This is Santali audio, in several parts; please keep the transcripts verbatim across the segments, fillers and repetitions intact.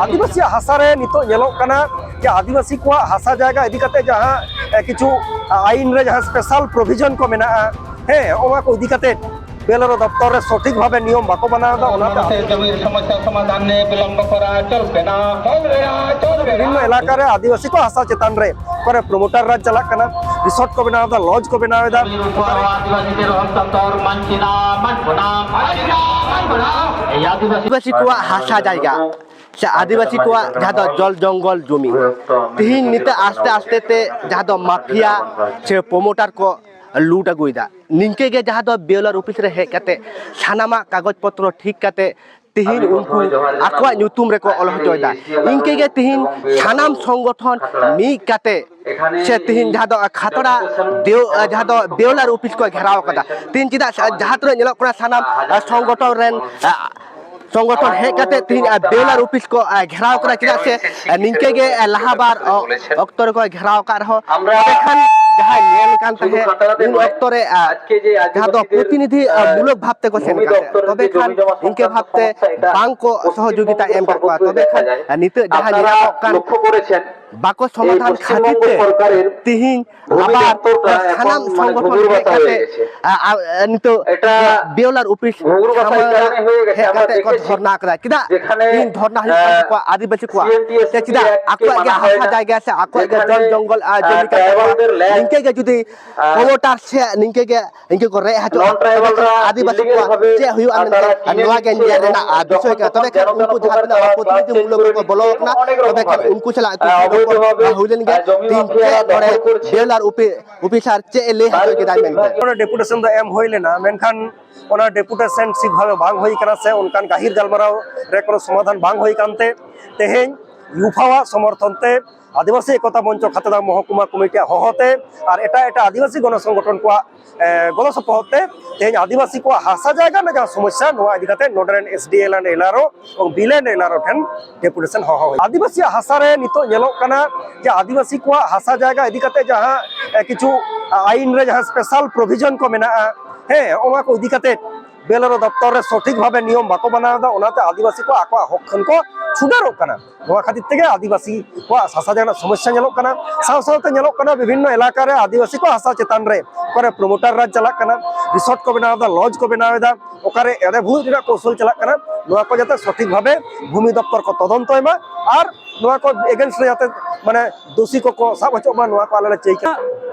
ᱟᱹᱫᱤᱵᱟᱹᱥᱤᱭᱟᱜ ᱦᱟᱥᱟ ᱨᱮ ᱱᱤᱛᱚᱜ ᱧᱮᱞᱚᱜ ᱠᱟᱱᱟ ᱡᱮ ᱟᱹᱫᱤᱵᱟᱹᱥᱤ ᱠᱚᱣᱟᱜ ᱦᱟᱥᱟ ᱡᱟᱭᱜᱟ ᱤᱫᱤ ᱠᱟᱛᱮ ᱡᱟᱦᱟᱸ, ᱮ, ᱠᱤᱪᱷᱩ ᱟᱭᱤᱱ ᱨᱮ ᱡᱟᱦᱟᱸ ᱥᱯᱮᱥᱟᱞ ᱯᱨᱚᱵᱷᱤᱡᱚᱱ ᱠᱚ ᱢᱮᱱᱟᱜᱼᱟ, ᱦᱮᱸ, ᱚᱱᱟ ᱠᱚ ᱤᱫᱤ ᱠᱟᱛᱮ ᱵᱤ ᱮᱞ ᱟᱨ ᱳ ᱫᱚᱯᱛᱚᱨ ᱨᱮ ᱥᱚᱴᱷᱤᱠ ᱵᱷᱟᱵᱮ ᱱᱤᱭᱚᱢ ᱵᱟᱠᱚ ᱵᱟᱱᱟᱣ ᱮᱫᱟ, ᱚᱱᱟᱛᱮ ᱡᱚᱢᱤᱨ ᱥᱚᱢᱚᱥᱥᱟ ᱥᱚᱢᱟᱫᱷᱟᱱ ᱱᱮ ᱵᱤᱞᱚᱢᱵᱚ ᱠᱚᱨᱟ ᱪᱚᱞᱵᱮ ᱱᱟ, ᱪᱚᱞᱵᱮ ᱱᱟ᱾ ᱵᱤᱵᱷᱤᱱᱱᱚ ᱮᱞᱟᱠᱟ ᱨᱮ ᱟᱹᱫᱤᱵᱟᱹᱥᱤ ᱠᱚ ᱦᱟᱥᱟ ᱪᱮᱛᱟᱱ ᱨᱮ ᱚᱠᱟᱨᱮ ᱯᱨᱚᱢᱳᱴᱟᱨ ᱨᱟᱡᱽ ᱪᱟᱞᱟᱜ ᱠᱟᱱᱟ, ᱨᱤᱥᱚᱨᱴ ᱠᱚ ᱵᱮᱱᱟᱣ ᱮᱫᱟ, ᱞᱚᱡᱽ ᱠᱚ ᱵᱮᱱᱟᱣ ᱮᱫᱟ᱾ ᱟᱹᱫᱤᱵᱟᱹᱥᱤ ᱠᱚᱣᱟᱜ ᱦᱟᱥᱟ ᱡᱟᱭᱜᱟ ᱟᱹᱫᱤᱵᱟᱹᱥᱤ ᱠᱚᱣᱟᱜ ᱦᱟᱥᱟ ᱡᱟᱭᱜᱟ ᱥᱮ ᱟᱹᱫᱤᱵᱟᱹᱥᱤ ᱠᱚᱣᱟᱜ ᱡᱟᱦᱟᱸ ᱫᱚ ᱡᱚᱞ ᱡᱚᱝᱜᱚᱞ ᱡᱚᱢᱤ, ᱛᱤᱦᱤᱧ ᱱᱤᱛᱚᱜ ᱟᱥᱛᱮ ᱟᱥᱛᱮ ᱛᱮ ᱡᱟᱦᱟᱸ ᱫᱚ ᱢᱟᱯᱷᱤᱭᱟ ᱥᱮ ᱯᱨᱚᱢᱳᱴᱟᱨ ᱠᱚ ᱞᱩᱴ ᱟᱹᱜᱩᱭᱮᱫᱟ᱾ ᱱᱤᱝᱠᱟᱹ ᱜᱮ ᱡᱟᱦᱟᱸ ᱫᱚ ᱵᱤ ᱮᱞ ᱟᱨ ᱚᱯᱷᱤᱥ ᱨᱮ ᱦᱮᱡ ᱠᱟᱛᱮ ᱥᱟᱱᱟᱢᱟᱜ ᱠᱟᱜᱚᱡᱽ ᱯᱚᱛᱨᱚ ᱴᱷᱤᱠ ᱠᱟᱛᱮ ᱛᱤᱦᱤᱧ ᱩᱱᱠᱩ ᱟᱠᱚᱣᱟᱜ ᱧᱩᱛᱩᱢ ᱨᱮᱠᱚ ᱚᱞ ᱦᱚᱪᱚᱭᱮᱫᱟ᱾ ᱤᱱᱠᱟᱹ ᱜᱮ ᱛᱤᱦᱤᱧ ᱥᱟᱱᱟᱢ ᱥᱚᱝᱜᱚᱴᱷᱚᱱ ᱢᱤᱫ ᱠᱟᱛᱮ ᱥᱮ ᱛᱤᱦᱤᱧ ᱡᱟᱦᱟᱸ ᱫᱚ ᱠᱷᱟᱛᱲᱟ ᱫᱮᱣ-, ᱡᱟᱦᱟᱸ ᱫᱚ ᱵᱤ ᱮᱞ ᱟᱨ ᱚᱯᱷᱤᱥ ᱠᱚ ᱜᱷᱮᱨᱟᱣ ᱠᱟᱫᱟ᱾ ᱛᱤᱦᱤᱧ ᱪᱮᱫᱟᱜ ᱥᱮ ᱡᱟᱦᱟᱸ ᱛᱤᱱᱟᱹᱜ ᱧᱮᱞᱚᱜ ᱠᱟᱱᱟ ᱥᱟᱱᱟᱢ ᱥᱚᱝᱜᱚᱴᱷᱚᱱ ᱨᱮᱱ ᱥᱚᱝᱜᱚᱴᱷᱚᱱ ᱦᱮᱡ ᱠᱟᱛᱮ ᱛᱤᱦᱤᱧ ᱵᱤ ᱮᱞ ᱟᱨ ᱚᱯᱷᱤᱥ ᱠᱚ ᱜᱷᱮᱨᱟᱣ ᱠᱟᱫᱟ᱾ ᱪᱮᱫᱟᱜ ᱥᱮ ᱱᱤᱝᱠᱟᱹ ᱜᱮ ᱞᱟᱦᱟ ᱵᱟᱨ ᱚᱠᱛᱚ ᱨᱮᱠᱚ ᱜᱷᱮᱨᱟᱣ ᱟᱠᱟᱫ ᱨᱮᱦᱚᱸ, ᱮᱱᱠᱷᱟᱱ ᱡᱟᱦᱟᱸ ᱧᱮᱞ ᱠᱟᱱ ᱛᱟᱦᱮᱸᱫ ᱩᱱ ᱚᱠᱛᱚ ᱨᱮ ᱡᱟᱦᱟᱸ ᱫᱚ ᱯᱨᱚᱛᱤᱱᱤᱫᱷᱤ ᱢᱩᱞᱚᱠ ᱵᱷᱟᱵ ᱛᱮᱠᱚ ᱥᱮᱱ ᱠᱟᱱ ᱛᱟᱦᱮᱸᱫ, ᱛᱚᱵᱮ ᱠᱷᱟᱱ ᱤᱱᱠᱟᱹ ᱵᱷᱟᱵ ᱛᱮ ᱵᱟᱝ ᱠᱚ ᱥᱚᱦᱚᱡᱳᱜᱤᱛᱟ ᱮᱢ ᱠᱟᱫ ᱠᱚᱣᱟ᱾ ᱛᱚᱵᱮ ᱠᱷᱟᱱ ᱱᱤᱛᱚᱜ ᱡᱟᱦᱟᱸ ᱧᱮᱞᱚᱜ ᱠᱟᱱ ᱵᱟᱠᱚ ᱥᱚᱢᱟᱫᱷᱟᱱ ᱠᱷᱟᱹᱛᱤᱨ ᱛᱮ ᱛᱤᱦᱤᱧ ᱟᱵᱟᱨ ᱥᱟᱱᱟᱢ ᱥᱚᱝᱜᱚᱴᱷᱚᱱ ᱦᱮᱡ ᱠᱟᱛᱮ, ᱟ, ᱟ, ᱱᱤᱛᱚᱜ ᱵᱤ ᱮᱞ ᱟᱨ ᱚᱯᱷᱤᱥ ᱥᱟᱢᱟᱝ ᱨᱮ ᱦᱮᱡ ᱠᱟᱛᱮ ᱠᱚ ᱫᱷᱚᱨᱱᱟ ᱠᱟᱫᱟ᱾ ᱪᱮᱫᱟᱜ ᱛᱤᱦᱤᱧ ᱫᱷᱚᱨᱱᱟ ᱦᱩᱭᱩᱜ ᱠᱟᱱ ᱛᱟᱠᱚᱣᱟ ᱟᱹᱫᱤᱵᱟᱹᱥᱤ ᱠᱚᱣᱟᱜ? ᱥᱮ ᱪᱮᱫᱟᱜ ᱟᱠᱚᱣᱟᱜ ᱜᱮ ᱦᱟᱥᱟ ᱡᱟᱭᱜᱟ ᱥᱮ ᱟᱠᱚᱣᱟᱜ ᱜᱮ ᱡᱚᱞ ᱡᱚᱝᱜᱚᱞ, ᱟ, ᱡᱚᱢᱤ ᱠᱟᱱ ᱛᱟᱠᱚᱣᱟ, ᱱᱤᱝᱠᱟᱹ ᱜᱮ ᱡᱩᱫᱤ ᱯᱨᱚᱢᱳᱴᱟᱨ ᱥᱮ ᱱᱤᱝᱠᱟᱹ ᱜᱮ ᱤᱱᱠᱟᱹ ᱠᱚ ᱨᱮᱡ ᱦᱚᱪᱚᱜᱼᱟ, ᱛᱚᱵᱮ ᱠᱷᱟᱱ ᱟᱹᱫᱤᱵᱟᱹᱥᱤ ᱠᱚᱣᱟᱜ ᱪᱮᱫ ᱦᱩᱭᱩᱜᱼᱟ ᱢᱮᱱᱛᱮ ᱱᱚᱣᱟ ᱜᱮ ᱧᱮᱞ ᱨᱮᱱᱟᱜ, ᱟ, ᱵᱤᱥᱚᱭ ᱠᱟᱱᱟ᱾ ᱛᱚᱵᱮ ᱠᱷᱟᱱ ᱩᱱᱠᱩ ᱡᱟᱦᱟᱸ ᱛᱤᱱᱟᱹᱜ ᱯᱨᱚᱛᱤᱱᱤᱫᱷᱤ ᱢᱩᱞᱚᱠ ᱨᱮᱠᱚ ᱵᱚᱞᱚ ᱟᱠᱟᱱᱟ, ᱛᱚᱵᱮ ᱠᱷᱟᱱ ᱩᱱᱠᱩ ᱥᱟᱞᱟᱜ ᱠᱤᱪᱷᱩ ᱦᱩᱭ ᱞᱮᱱ ᱜᱮ, ᱛᱤᱦᱤᱧ ᱪᱮᱫ ᱱᱚᱰᱮ ᱵᱤ ᱮᱞ ᱟᱨ ᱚᱯᱷᱤ-, ᱚᱯᱷᱤᱥᱟᱨ ᱪᱮᱫ ᱮ ᱞᱟᱹᱭ ᱦᱚᱪᱚ ᱠᱮᱫᱟᱭ ᱢᱮᱱᱛᱮ᱾ ᱚᱱᱟ ᱰᱮᱯᱩᱴᱮᱥᱚᱱ ᱫᱚ ᱮᱢ ᱦᱩᱭ ᱞᱮᱱᱟ, ᱢᱮᱱᱠᱷᱟᱱ ᱚᱱᱟ ᱰᱮᱯᱩᱴᱮᱥᱚᱱ ᱴᱷᱤᱠ ᱵᱷᱟᱵᱮ ᱵᱟᱝ ᱦᱩᱭ ᱠᱟᱱᱟ ᱥᱮ ᱚᱱᱠᱟᱱ ᱜᱟᱹᱦᱤᱨ ᱜᱟᱞᱢᱟᱨᱟᱣ ᱨᱮ ᱠᱳᱱᱳ ᱥᱚᱢᱟᱫᱷᱟᱱ ᱵᱟᱝ ᱦᱩᱭ ᱠᱟᱱᱛᱮ ᱛᱮᱦᱮᱧ ᱭᱩᱯᱷᱟᱣᱟᱜ ᱥᱚᱢᱚᱨᱛᱷᱚᱱ ᱛᱮ ᱟᱹᱫᱤᱵᱟᱹᱥᱤ ᱮᱠᱚᱛᱟ ᱢᱚᱧᱪᱚ ᱠᱷᱟᱛᱲᱟ ᱢᱚᱦᱚᱠᱩᱢᱟ ᱠᱚᱢᱤᱴᱤᱭᱟᱜ ᱦᱚᱦᱚᱛᱮ ᱟᱨ ᱮᱴᱟᱜ ᱮᱴᱟᱜ ᱟᱹᱫᱤᱵᱟᱹᱥᱤ ᱜᱚᱱᱚ ᱥᱚᱝᱜᱚᱴᱷᱚᱱ ᱠᱚᱣᱟᱜ, ᱮ, ᱜᱚᱲᱚ ᱥᱚᱯᱚᱦᱚᱫ ᱛᱮ ᱛᱮᱦᱮᱧ ᱟᱹᱫᱤᱵᱟᱹᱥᱤ ᱠᱚᱣᱟᱜ ᱦᱟᱥᱟ ᱡᱟᱭᱜᱟ ᱨᱮᱱᱟᱜ ᱡᱟᱦᱟᱸ ᱥᱚᱢᱚᱥᱥᱟ, ᱱᱚᱣᱟ ᱤᱫᱤ ᱠᱟᱛᱮ ᱱᱚᱰᱮ ᱨᱮᱱ S D L and L R O ᱮᱵᱚᱝ B L and L R O then deputation ᱦᱚᱦᱚ ᱦᱩᱭ᱾ ᱟᱹᱫᱤᱵᱟᱹᱥᱤᱭᱟᱜ ᱦᱟᱥᱟ ᱨᱮ ᱱᱤᱛᱚᱜ ᱧᱮᱞᱚᱜ ᱠᱟᱱᱟ ᱡᱮ ᱟᱹᱫᱤᱵᱟᱹᱥᱤ ᱠᱚᱣᱟᱜ ᱦᱟᱥᱟ ᱡᱟᱭᱜᱟ ᱤᱫᱤ ᱠᱟᱛᱮ ᱡᱟᱦᱟᱸ, ᱮ, ᱠᱤᱪᱷᱩ ᱟᱭᱤᱱ ᱨᱮ ᱡᱟᱦᱟᱸ ᱥᱯᱮᱥᱟᱞ ᱯᱨᱚᱵᱷᱤᱡᱚᱱ ᱠᱚ ᱢᱮᱱᱟᱜᱼᱟ, ᱦᱮᱸ, ᱚᱱᱟ ᱠᱚ ᱤᱫᱤ ᱠᱟᱛᱮ ᱵᱤ ᱮᱞ ᱟᱨ ᱳ ᱫᱚᱯᱛᱚᱨ ᱨᱮ ᱥᱚᱴᱷᱤᱠ ᱵᱷᱟᱵᱮ ᱱᱤᱭᱚᱢ ᱵᱟᱠᱚ ᱢᱟᱱᱟᱣ ᱮᱫᱟ, ᱚᱱᱟᱛᱮ ᱟᱹᱫᱤᱵᱟᱹᱥᱤ ᱠᱚ ᱟᱠᱚᱣᱟᱜ ᱦᱚᱠ ᱠᱷᱚᱱ ᱠᱚ ᱪᱷᱩᱰᱟᱹᱨᱚᱜ ᱠᱟᱱᱟ᱾ ᱱᱚᱣᱟ ᱠᱷᱟᱹᱛᱤᱨ ᱛᱮᱜᱮ ᱟᱹᱫᱤᱵᱟᱹᱥᱤ ᱠᱚᱣᱟᱜ ᱦᱟᱥᱟ ᱨᱮᱱᱟᱜ ᱥᱚᱢᱚᱥᱥᱟ ᱧᱮᱞᱚᱜ ᱠᱟᱱᱟ᱾ ᱥᱟᱶ ᱥᱟᱶᱛᱮ ᱧᱮᱞᱚᱜ ᱠᱟᱱᱟ ᱵᱤᱵᱷᱤᱱᱱᱚ ᱮᱞᱟᱠᱟ ᱨᱮ ᱟᱹᱫᱤᱵᱟᱹᱥᱤ ᱠᱚ ᱦᱟᱥᱟ ᱪᱮᱛᱟᱱ ᱨᱮ ᱚᱠᱟᱨᱮ ᱯᱨᱚᱢᱳᱴᱟᱨ ᱨᱟᱡᱽ ᱪᱟᱞᱟᱜ ᱠᱟᱱᱟ, ᱨᱤᱥᱚᱨᱴ ᱠᱚ ᱵᱮᱱᱟᱣ ᱮᱫᱟ, ᱞᱚᱡᱽ ᱠᱚ ᱵᱮᱱᱟᱣ ᱮᱫᱟ, ᱚᱠᱟᱨᱮ ᱮᱲᱮ ᱵᱷᱩᱲᱩᱡ ᱨᱮᱱᱟᱜ ᱠᱚᱣᱥᱚᱞ ᱪᱟᱞᱟᱜ ᱠᱟᱱᱟ, ᱱᱚᱣᱟ ᱠᱚ ᱡᱟᱛᱮ ᱥᱚᱴᱷᱤᱠ ᱵᱷᱟᱵᱮ ᱵᱷᱩᱢᱤ ᱫᱚᱯᱛᱚᱨ ᱠᱚ ᱛᱚᱫᱚᱱᱛᱚᱭ ᱢᱟ ᱟᱨ ᱱᱚᱣᱟ ᱠᱚ ᱮᱜᱮᱱᱥᱴ ᱨᱮ ᱡᱟᱛᱮ ᱢᱟᱱᱮ ᱫᱳᱥᱤ ᱠᱚᱠᱚ ᱥᱟᱵ ᱦᱚᱪᱚᱜ ᱢᱟ, ᱱᱚᱣᱟ ᱠᱚ ᱟᱞᱮ ᱞᱮ ᱪᱟᱹᱭ ᱠᱟᱱᱟ᱾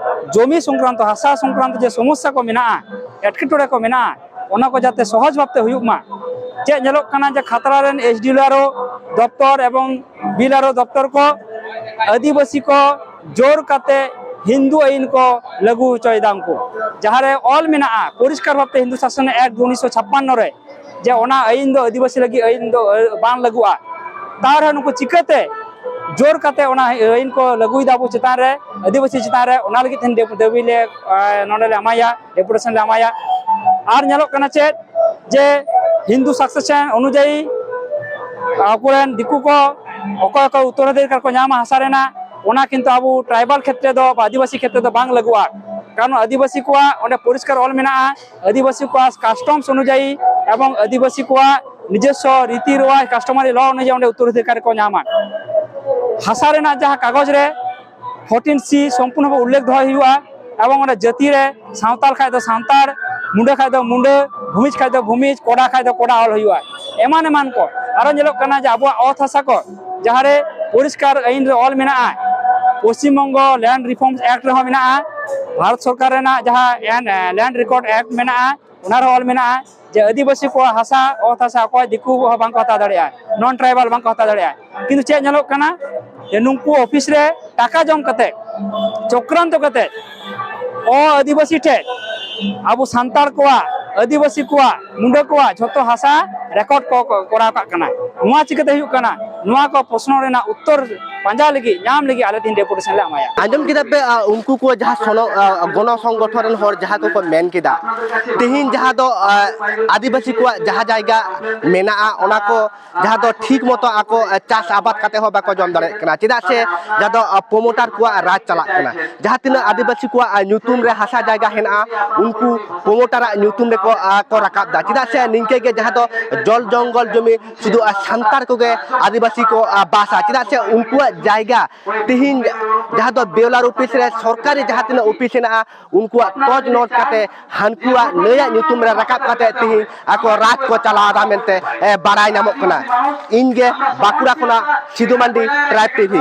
ᱡᱚᱢᱤ ᱥᱚᱝᱠᱨᱟᱱᱛᱚ, ᱦᱟᱥᱟ ᱥᱚᱝᱠᱨᱟᱱᱛᱚ ᱡᱮ ᱥᱚᱢᱚᱥᱥᱟ ᱠᱚ ᱢᱮᱱᱟᱜᱼᱟ, ᱮᱴᱠᱮᱴᱚᱬᱮ ᱠᱚ ᱢᱮᱱᱟᱜᱼᱟ, ᱚᱱᱟ ᱠᱚ ᱡᱟᱛᱮ ᱥᱚᱦᱚᱡᱽ ᱵᱷᱟᱵᱛᱮ ᱦᱩᱭᱩᱜ ᱢᱟ᱾ ᱪᱮᱫ ᱧᱮᱞᱚᱜ ᱠᱟᱱᱟ ᱡᱮ ᱠᱷᱟᱛᱲᱟ ᱨᱮᱱ ᱮᱥ ᱰᱤ ᱮᱞ ᱟᱨ ᱳ ᱫᱚᱯᱛᱚᱨ ᱮᱵᱚᱝ ᱵᱤ ᱮᱞ ᱟᱨ ᱳ ᱫᱚᱯᱛᱚᱨ ᱠᱚ ᱟᱹᱫᱤᱵᱟᱹᱥᱤ ᱠᱚ ᱡᱳᱨ ᱠᱟᱛᱮ ᱦᱤᱱᱫᱩ ᱟᱹᱭᱤᱱ ᱠᱚ ᱞᱟᱹᱜᱩ ᱦᱚᱪᱚᱭᱮᱫᱟ᱾ ᱩᱱᱠᱩ ᱡᱟᱦᱟᱸᱨᱮ ᱚᱞ ᱢᱮᱱᱟᱜᱼᱟ ᱯᱚᱨᱤᱥᱠᱟᱨ ᱵᱷᱟᱵᱛᱮ ᱦᱤᱱᱫᱩ ᱥᱟᱥᱚᱱ ᱮᱠᱴ ᱩᱱᱤᱥᱥᱚ ᱪᱷᱟᱯᱯᱟᱱᱱᱚ ᱨᱮ, ᱡᱮ ᱚᱱᱟ ᱟᱹᱭᱤᱱ ᱫᱚ ᱟᱹᱫᱤᱵᱟᱹᱥᱤ ᱞᱟᱹᱜᱤᱫ ᱟᱹᱭᱤᱱ ᱫᱚ, ᱟᱹ, ᱵᱟᱝ ᱞᱟᱹᱜᱩᱜᱼᱟ᱾ ᱛᱟᱣ ᱨᱮᱦᱚᱸ ᱱᱩᱠᱩ ᱪᱤᱠᱟᱹᱛᱮ ᱡᱳᱨ ᱠᱟᱛᱮ ᱚᱱᱟ ᱟᱹᱭᱤᱱ ᱠᱚ ᱞᱟᱹᱜᱩᱭᱮᱫᱟ ᱟᱵᱚ ᱪᱮᱛᱟᱱ ᱨᱮ, ᱟᱹᱫᱤᱵᱟᱹᱥᱤ ᱪᱮᱛᱟᱱ ᱨᱮ? ᱚᱱᱟ ᱞᱟᱹᱜᱤᱫ ᱛᱮ ᱫᱟᱹᱵᱤ ᱞᱮ, ᱟᱸ, ᱱᱚᱰᱮ ᱞᱮ ᱮᱢᱟᱭᱟ, ᱰᱮᱯᱩᱴᱮᱥᱚᱱ ᱞᱮ ᱮᱢᱟᱭᱟ᱾ ᱟᱨ ᱧᱮᱞᱚᱜ ᱠᱟᱱᱟ ᱪᱮᱫ, ᱡᱮ ᱦᱤᱱᱫᱩ ᱥᱟᱠᱥᱮᱥᱚᱱ ᱚᱱᱩᱡᱟᱭᱤ ᱟᱠᱚᱨᱮᱱ ᱫᱤᱠᱩ ᱠᱚ ᱚᱠᱚᱭ ᱚᱠᱚᱭ ᱩᱛᱛᱚᱨᱟᱫᱷᱤᱠᱟᱨ ᱠᱚ ᱧᱟᱢᱟ ᱦᱟᱥᱟ ᱨᱮᱱᱟᱜ, ᱚᱱᱟ ᱠᱤᱱᱛᱩ ᱟᱵᱚ ᱴᱨᱟᱭᱵᱟᱞ ᱠᱷᱮᱛᱨᱮ ᱫᱚ ᱵᱟ ᱟᱹᱫᱤᱵᱟᱹᱥᱤ ᱠᱷᱮᱛᱨᱮ ᱫᱚ ᱵᱟᱝ ᱞᱟᱹᱜᱩᱜᱼᱟ᱾ ᱠᱟᱨᱚᱱ ᱟᱹᱫᱤᱵᱟᱹᱥᱤ ᱠᱚᱣᱟᱜ ᱚᱸᱰᱮ ᱯᱚᱨᱤᱥᱠᱟᱨ ᱚᱞ ᱢᱮᱱᱟᱜᱼᱟ, ᱟᱹᱫᱤᱵᱟᱹᱥᱤ ᱠᱚᱣᱟᱜ ᱠᱟᱥᱴᱚᱢᱥ ᱚᱱᱩᱡᱟᱭᱤ ᱮᱵᱚᱝ ᱟᱹᱫᱤᱵᱟᱹᱥᱤ ᱠᱚᱣᱟᱜ ᱱᱤᱡᱚᱥᱥᱚ ᱨᱤᱛᱤ ᱨᱮᱣᱟᱡᱽ, ᱠᱟᱥᱴᱚᱢᱟᱨᱤ ᱞᱚ ᱚᱱᱩᱡᱟᱭᱤ ᱚᱸᱰᱮ ᱩᱛᱛᱚᱨᱟᱫᱷᱤᱠᱟᱨ ᱠᱚ ᱧᱟᱢᱟ᱾ ᱦᱟᱥᱟ ᱨᱮᱱᱟᱜ ᱡᱟᱦᱟᱸ ᱠᱟᱜᱚᱡᱽ ᱨᱮ ᱯᱷᱳᱨᱴᱤᱱ ᱥᱤ ᱥᱚᱢᱯᱩᱨᱱᱚ ᱵᱷᱟᱵᱮ ᱩᱞᱞᱮᱠᱷ ᱫᱚᱦᱚᱭ ᱦᱩᱭᱩᱜᱼᱟ, ᱮᱵᱚᱝ ᱚᱸᱰᱮ ᱡᱟᱹᱛᱤ ᱨᱮ ᱥᱟᱱᱛᱟᱲ ᱠᱷᱟᱡ ᱫᱚ ᱥᱟᱱᱛᱟᱲ, ᱢᱩᱸᱰᱟᱹ ᱠᱷᱟᱡ ᱫᱚ ᱢᱩᱸᱰᱟᱹ, ᱵᱷᱩᱢᱤᱡᱽ ᱠᱷᱟᱡ ᱫᱚ ᱵᱷᱩᱢᱤᱡᱽ, ᱠᱚᱰᱟ ᱠᱷᱟᱡ ᱫᱚ ᱠᱚᱰᱟ ᱚᱞ ᱦᱩᱭᱩᱜᱼᱟ᱾ ᱮᱢᱟᱱ ᱮᱢᱟᱱ ᱠᱚ ᱟᱨᱚ ᱧᱮᱞᱚᱜ ᱠᱟᱱᱟ ᱡᱮ ᱟᱵᱚᱣᱟᱜ ᱚᱛ ᱦᱟᱥᱟ ᱠᱚ ᱡᱟᱦᱟᱸᱨᱮ ᱯᱚᱨᱤᱥᱠᱟᱨ ᱟᱹᱭᱤᱱ ᱨᱮ ᱚᱞ ᱢᱮᱱᱟᱜᱼᱟ, ᱯᱚᱥᱪᱤᱢ ᱵᱚᱝᱜᱚ ᱞᱮᱱᱰ ᱨᱤᱯᱷᱚᱨᱢᱥ ᱮᱠᱴ ᱨᱮᱦᱚᱸ ᱢᱮᱱᱟᱜᱼᱟ, ᱵᱷᱟᱨᱚᱛ ᱥᱚᱨᱠᱟᱨ ᱨᱮᱱᱟᱜ ᱡᱟᱦᱟᱸ ᱞᱮᱱᱰ ᱨᱮᱠᱚᱨᱰ ᱮᱠᱴ ᱢᱮᱱᱟᱜᱼᱟ, ᱚᱱᱟ ᱨᱮᱦᱚᱸ ᱚᱞ ᱢᱮᱱᱟᱜᱼᱟ ᱡᱮ ᱟᱹᱫᱤᱵᱟᱹᱥᱤ ᱠᱚᱣᱟᱜ ᱦᱟᱥᱟ, ᱚᱛ ᱦᱟᱥᱟ ᱚᱠᱚᱭ ᱫᱤᱠᱩ ᱦᱚᱸ ᱵᱟᱝᱠᱚ ᱦᱟᱛᱟᱣ ᱫᱟᱲᱮᱭᱟᱜᱼᱟ, ᱱᱚᱱ ᱴᱨᱟᱭᱵᱟᱞ ᱵᱟᱝᱠᱚ ᱦᱟᱛᱟᱣ ᱫᱟᱲᱮᱭᱟᱜᱼᱟ᱾ ᱠᱤᱱᱛᱩ ᱪᱮᱫ ᱧᱮᱞᱚᱜ ᱠᱟᱱᱟ ᱡᱮ ᱱᱩᱠᱩ ᱚᱯᱷᱤᱥ ᱨᱮ ᱴᱟᱠᱟ ᱡᱚᱢ ᱠᱟᱛᱮ, ᱪᱚᱠᱨᱟᱱᱛᱚ ᱠᱟᱛᱮ ᱚ ᱟᱹᱫᱤᱵᱟᱹᱥᱤ ᱴᱷᱮᱱ ᱟᱵᱚ ᱥᱟᱱᱛᱟᱲ ᱠᱚᱣᱟᱜ, ᱟᱹᱫᱤᱵᱟᱹᱥᱤ ᱠᱚᱣᱟᱜ, ᱢᱩᱸᱰᱟᱹ ᱠᱚᱣᱟᱜ ᱡᱷᱚᱛᱚ ᱦᱟᱥᱟ ᱨᱮᱠᱚᱨᱰ ᱠᱚ ᱠᱚ ᱠᱚᱨᱟᱣ ᱠᱟᱜ ᱠᱟᱱᱟ᱾ ᱱᱚᱣᱟ ᱪᱤᱠᱟᱹᱛᱮ ᱦᱩᱭᱩᱜ ᱠᱟᱱᱟ? ᱱᱚᱣᱟ ᱠᱚ ᱯᱨᱚᱥᱱᱚ ᱨᱮᱱᱟᱜ ᱩᱛᱛᱚᱨ ᱯᱟᱸᱡᱟ ᱞᱟᱹᱜᱤᱫ, ᱧᱟᱢ ᱞᱟᱹᱜᱤᱫ ᱟᱞᱮ ᱛᱮᱦᱮᱧ ᱰᱮᱯᱩᱴᱮᱥᱚᱱ ᱞᱮ ᱮᱢᱟᱭᱟ᱾ ᱟᱸᱡᱚᱢ ᱠᱮᱫᱟ ᱯᱮ, ᱟ, ᱩᱱᱠᱩ ᱠᱚ ᱡᱟᱦᱟᱸ ᱥᱚᱱᱚ-, ᱟ, ᱜᱚᱱᱚ ᱥᱚᱝᱜᱚᱴᱷᱚᱱ ᱨᱮᱱ ᱦᱚᱲ ᱡᱟᱦᱟᱸ ᱠᱚᱠᱚ ᱢᱮᱱ ᱠᱮᱫᱟ, ᱛᱮᱦᱮᱧ ᱡᱟᱦᱟᱸ ᱫᱚ, ᱟ, ᱟᱹᱫᱤᱵᱟᱹᱥᱤ ᱠᱚᱣᱟᱜ ᱡᱟᱦᱟᱸ ᱡᱟᱭᱜᱟ ᱢᱮᱱᱟᱜᱼᱟ, ᱚᱱᱟ ᱠᱚ ᱡᱟᱦᱟᱸ ᱫᱚ ᱴᱷᱤᱠ ᱢᱚᱛᱚ ᱟᱠᱚ, ᱟ, ᱪᱟᱥ ᱟᱵᱟᱫ ᱠᱟᱛᱮ ᱦᱚᱸ ᱵᱟᱠᱚ ᱡᱚᱢ ᱫᱟᱲᱮᱭᱟᱜ ᱠᱟᱱᱟ᱾ ᱪᱮᱫᱟᱜ ᱥᱮ ᱡᱟᱦᱟᱸ ᱫᱚ, ᱟ, ᱯᱨᱚᱢᱳᱴᱟᱨ ᱠᱚᱣᱟᱜ ᱨᱟᱡᱽ ᱪᱟᱞᱟᱜ ᱠᱟᱱᱟ᱾ ᱡᱟᱦᱟᱸ ᱛᱤᱱᱟᱹᱜ ᱟᱹᱫᱤᱵᱟᱹᱥᱤ ᱠᱚᱣᱟᱜ, ᱟ, ᱧᱩᱛᱩᱢ ᱨᱮ ᱦᱟᱥᱟ ᱡᱟᱭᱜᱟ ᱦᱮᱱᱟᱜᱼᱟ, ᱩᱱᱠᱩ ᱯᱨᱚᱢᱳᱴᱟᱨᱟᱜ ᱧᱩᱛᱩᱢ ᱨᱮᱠᱚ, ᱟ, ᱠᱚ ᱨᱟᱠᱟᱵ ᱮᱫᱟ᱾ ᱪᱮᱫᱟᱜ ᱥᱮ ᱱᱤᱝᱠᱟᱹ ᱜᱮ ᱡᱟᱦᱟᱸ ᱫᱚ ᱡᱚᱞ ᱡᱚᱝᱜᱚᱞ ᱡᱚᱢᱤ ᱥᱩᱫᱷᱩ, ᱟ, ᱥᱟᱱᱛᱟᱲ ᱠᱚᱜᱮ ᱟᱹᱫᱤᱵᱟᱹᱥᱤ ᱠᱚ, ᱟ, ᱵᱟᱥᱟ᱾ ᱪᱮᱫᱟᱜ ᱥᱮ ᱩᱱᱠᱩᱣᱟᱜ ᱡᱟᱭᱜᱟ ᱛᱤᱦᱤᱧ ᱡᱟᱦᱟᱸ ᱫᱚ ᱵᱤ ᱮᱞ ᱟᱨ ᱚᱯᱷᱤᱥ ᱨᱮ ᱥᱚᱨᱠᱟᱨᱤ ᱡᱟᱦᱟᱸ ᱛᱤᱱᱟᱹᱜ ᱚᱯᱷᱤᱥ ᱦᱮᱱᱟᱜᱼᱟ, ᱩᱱᱠᱩᱣᱟᱜ ᱛᱚᱡᱽ ᱱᱚᱡᱽ ᱠᱟᱛᱮ ᱦᱟᱱᱠᱩᱣᱟᱜ ᱱᱟᱹᱭᱟᱜ ᱧᱩᱛᱩᱢ ᱨᱮ ᱨᱟᱠᱟᱵ ᱠᱟᱛᱮ ᱛᱤᱦᱤᱧ ᱟᱠᱚ ᱨᱟᱡᱽ ᱠᱚ ᱪᱟᱞᱟᱣ ᱮᱫᱟ ᱢᱮᱱᱛᱮ, ᱮ, ᱵᱟᱲᱟᱭ ᱧᱟᱢᱚᱜ ᱠᱟᱱᱟ᱾ ᱤᱧ ᱜᱮ ᱵᱟᱸᱠᱩᱲᱟ ᱠᱷᱚᱱᱟᱜ ᱥᱤᱫᱩ ᱢᱟᱱᱰᱤ, ᱴᱨᱟᱭᱤᱵᱽ ᱴᱤᱵᱷᱤ᱾